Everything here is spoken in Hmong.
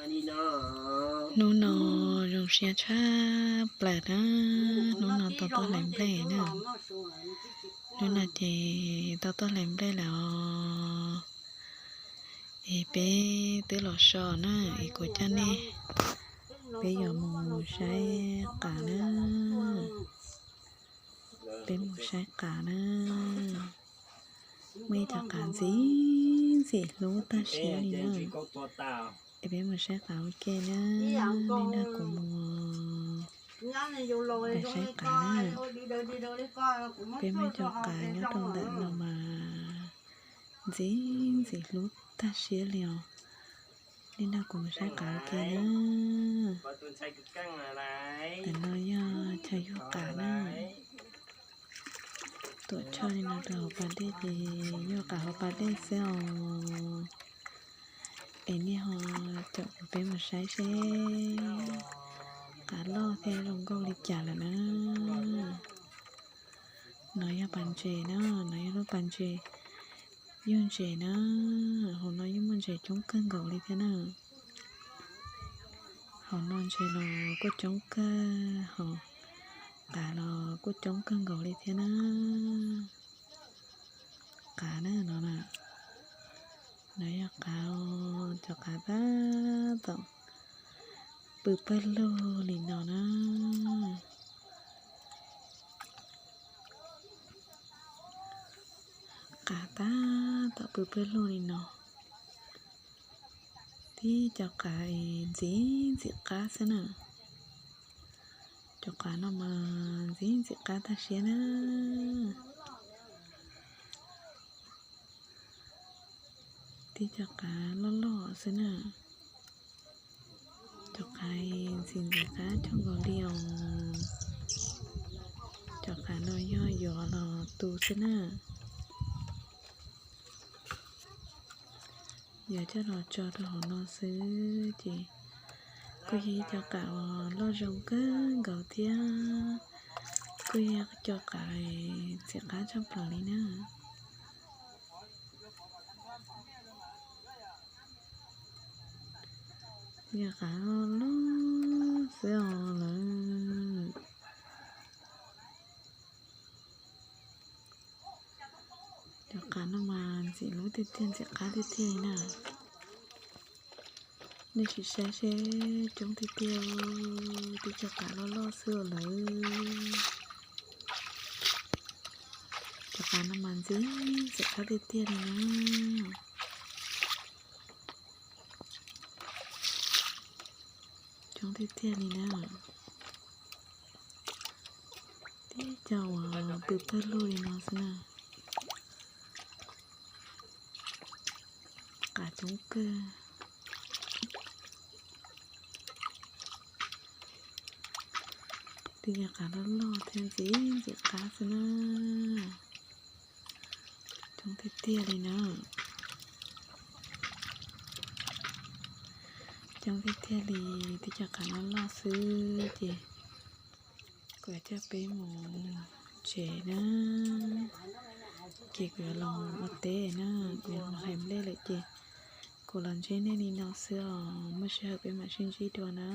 Hnub no zoo siab tshaj plaws na, hnub no tau tuaj hlais nplej na. Hnub no ces tau tuaj hlais nplej lawm os. Es peb twb los so na, es kuv coj nej, peb yuav mus saib qav na. Peb mus saib qav na. Muaj ib cov qav ntxim ntxim hlub tag siab li na. Es peb mus saib qav ua ke na. Nej nrog kuv mus saib qav na. Peb muaj ib co qav nyob rau ntawm no mas ntxim ntxim hlub tag siab li os. Nej nrog kuv mus saib qav ua ke na. Ntawm no yog chaw yug qav na. Tuam tshoj li no rau hauv pas dej ces yog qav hauv pas dej xwb os. Es nej ho caum kuv peb mus saib seb qav loj thiab zoo nkauj li cas lawm na. No yog pas ntses na, no yog lub pas ntses yug ntses na. Hauv no yeej muaj ntses coob kawg nkaus li thiab na. Hauv no ntses los kuj coob kawg, hauv qav los kuj coob kawg nkaus li thiab na. Qav na no na, no yog qav, cov qav tab tom pw pawg lug li no na. Qav tab tom pw pawg lug li no. Tib cov qav ntxim ntxim qab xwb na. Cov qav no mas ntxim ntxim qab tag siab na. Tib cov qav loj loj xwb na. Cov qav ntxim ntxim qab coob nkaus li os. Cov qav no yog yuav los tu xwb na. Yuav coj los tso rau hauv no xwb ces kuj yog ib cov qav uas loj zoo kawg nkaus thiab kuj yog cov qav ntxim qab tshaj plaws li na. Yog qav loj loj xwb os lawm. Cov qav no mas ntxim hlub tiag tiag, ntxim qab tiag tiag li na. Nej sim saib seb coob tiag tiag, tib cov qav loj loj xwb os lawm. Cov qav no mas ntxim ntxim qab tiag tiag li na. Coob tiag tiag li na. Tib co uas pw pawg lug li no xwb na. Qav coob kawg. Tib co qav loj loj thiab ntxim ntxim qab xwb na. Coob tiag tiag li na. Coob tiag tiag li, tib co qav loj loj xwb ces kuv yuav coj peb mus tsev na. Ces kuv yuav los ua teb na, kuv yuav mus hlais nplej lawm ces kuv los ntsib nej li no xwb os, muaj sij hawm peb mam sib ntsib dua na.